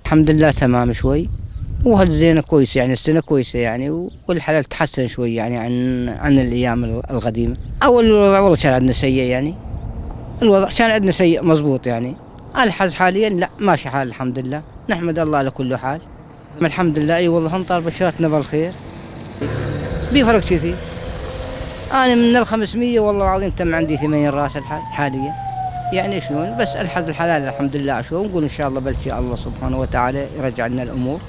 الحمد لله تمام شوي، وهالزينة كويسة يعني، السنة كويسة يعني، والحلال تحسن شوي يعني عن الأيام القديمة. أول الوضع والله كان عندنا سيء يعني، الوضع كان عندنا سيء مزبوط يعني. الحز حاليا لا ماشي حال الحمد لله، نحمد الله على كل حال الحمد لله. اي والله امطار بشرتنا بالخير، بيفرق كثير. انا من 500 والله العظيم تم عندي 80 راس الحال حاليا يعني، شلون بس الحز الحلال الحمد لله. شو نقول ان شاء الله بلشي الله سبحانه وتعالى يرجع لنا الامور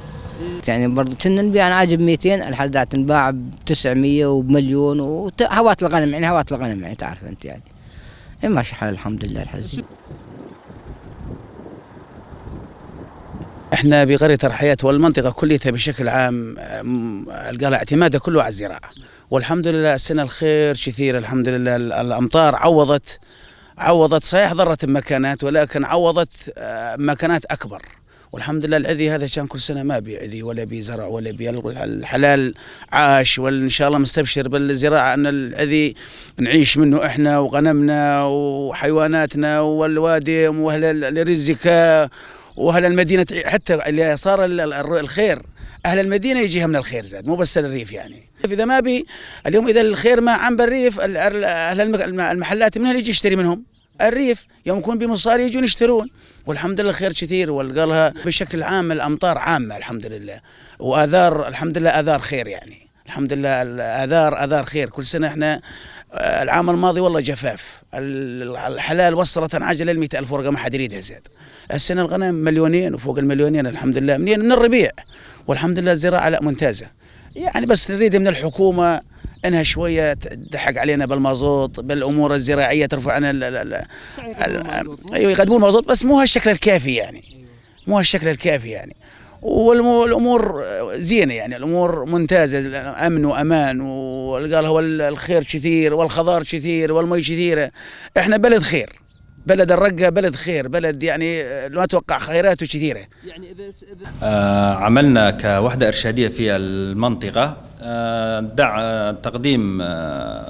يعني. برضه كنا نبيع انا عاجب 200، الحل تنباع ب 900 وبمليون، وهوات الغنم يعني، هوات الغنم يعني تعرف انت يعني ماشي حال الحمد لله الحزين. احنا بقرية الرحيات والمنطقة كلها بشكل عام القلعة اعتمادها كله على الزراعة، والحمد لله السنة الخير كثير الحمد لله. الأمطار عوضت صحيح ضرت بمكانات، ولكن عوضت مكانات أكبر، والحمد لله. العذي هذا كان كل سنة ما بيعذي ولا بيزرع ولا بي، الحلال عاش، وإن شاء الله مستبشر بالزراعة أن العذي نعيش منه إحنا وغنمنا وحيواناتنا والوادم وأهل الرزكة وأهل المدينة، حتى اللي صار الخير أهل المدينة يجيها من الخير زاد، مو بس الريف يعني. إذا ما بي اليوم إذا الخير ما عم بالريف، أهل المحلات من يجي يشتري منهم الريف، يوم يكون بمصاري يجون يشترون، والحمد لله خير كثير. والقالها بشكل عام الأمطار عامة الحمد لله، وآذار الحمد لله آذار خير يعني، الحمد لله الآذار آذار خير كل سنة. احنا العام الماضي والله جفاف، الحلال وصلت عجلة 100,000 ورقة ما حد يريدها زاد. السنة الغنم 2,000,000 وفوق 2,000,000 الحمد لله، منين من الربيع، والحمد لله الزراعة لا ممتازة يعني. بس نريد من الحكومة انها شوية تدحق علينا بالمازوت، بالامور الزراعية، ترفع لنا ايوه يقدمون مازوت، بس مو هالشكل الكافي يعني، مو هالشكل الكافي يعني. والامور زينة يعني، الامور ممتازة، امن وامان، وقال هو الخير كثير والخضار كثير والمي كثيرة. احنا بلد خير، بلد الرقة بلد خير، بلد يعني ما اتوقع خيراته كثيرة يعني. اذا عملنا كوحده ارشاديه في المنطقة دع تقديم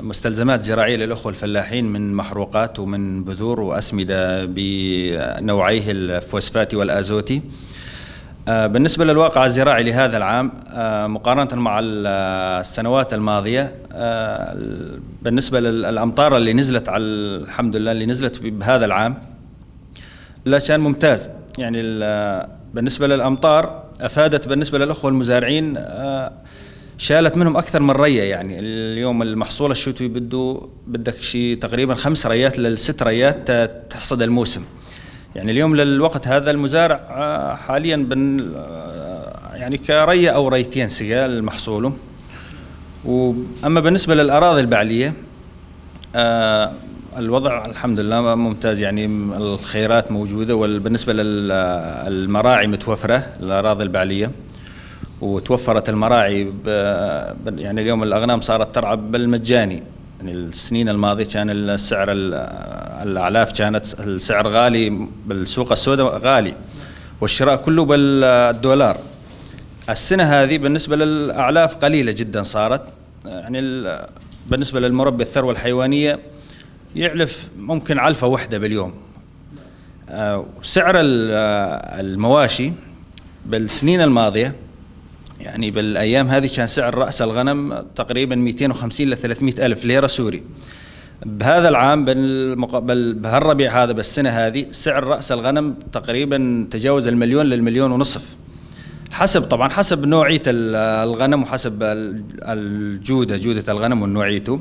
مستلزمات زراعية للاخوة الفلاحين من محروقات ومن بذور واسمده بنوعيه الفوسفاتي والازوتي. بالنسبة للواقع الزراعي لهذا العام مقارنة مع السنوات الماضية، بالنسبة للأمطار اللي نزلت على الحمد لله اللي نزلت بهذا العام لا كان ممتاز يعني. بالنسبة للأمطار أفادت بالنسبة للأخوة المزارعين، شالت منهم أكثر من رية يعني. اليوم المحصول الشتوي بدك شيء تقريبا 5 ريات لل6 ريات تحصد الموسم يعني. اليوم للوقت هذا المزارع حاليا يعني كرية أو ريتين سيال محصوله. وأما بالنسبة للأراضي البعلية الوضع الحمد لله ممتاز يعني، الخيرات موجودة، وبالنسبة للمراعي متوفرة الأراضي البعلية، وتوفرت المراعي يعني. اليوم الأغنام صارت ترعى بالمجاني يعني. السنين الماضية كان السعر الأعلاف كانت السعر غالي بالسوق السوداء غالي، والشراء كله بالدولار. السنة هذه بالنسبة للأعلاف قليلة جدا صارت يعني. بالنسبة للمربي الثروة الحيوانية يعلف ممكن علفة واحدة باليوم. سعر المواشي بالسنين الماضية يعني بالأيام هذه كان سعر رأس الغنم تقريبا 250 ل 300 ألف ليرة سوري. بهذا العام بهالربيع هذا بالسنة هذه سعر رأس الغنم تقريبا تجاوز 1,000,000 ل1,500,000، حسب طبعا حسب نوعية الغنم وحسب الجودة، جودة الغنم ونوعيته.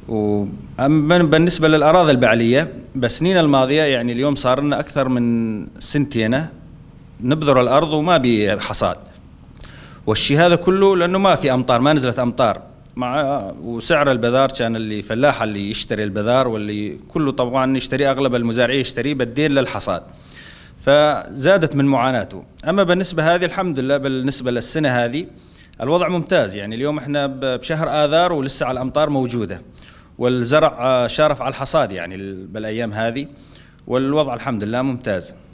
وأما بالنسبة للأراضي البعلية بالسنين الماضية يعني اليوم صار لنا أكثر من سنتين نبذر الأرض وما بحصاد، والشيء هذا كله لأنه ما في أمطار، ما نزلت أمطار. مع وسعر البذار كان اللي فلاح اللي يشتري البذار واللي كله طبعا يشتري، أغلب المزارعين يشتري بالدين للحصاد، فزادت من معاناته. أما بالنسبة هذه الحمد لله بالنسبة للسنة هذه الوضع ممتاز يعني. اليوم احنا بشهر آذار ولسه على الأمطار موجودة، والزرع شارف على الحصاد يعني بالأيام هذه، والوضع الحمد لله ممتاز.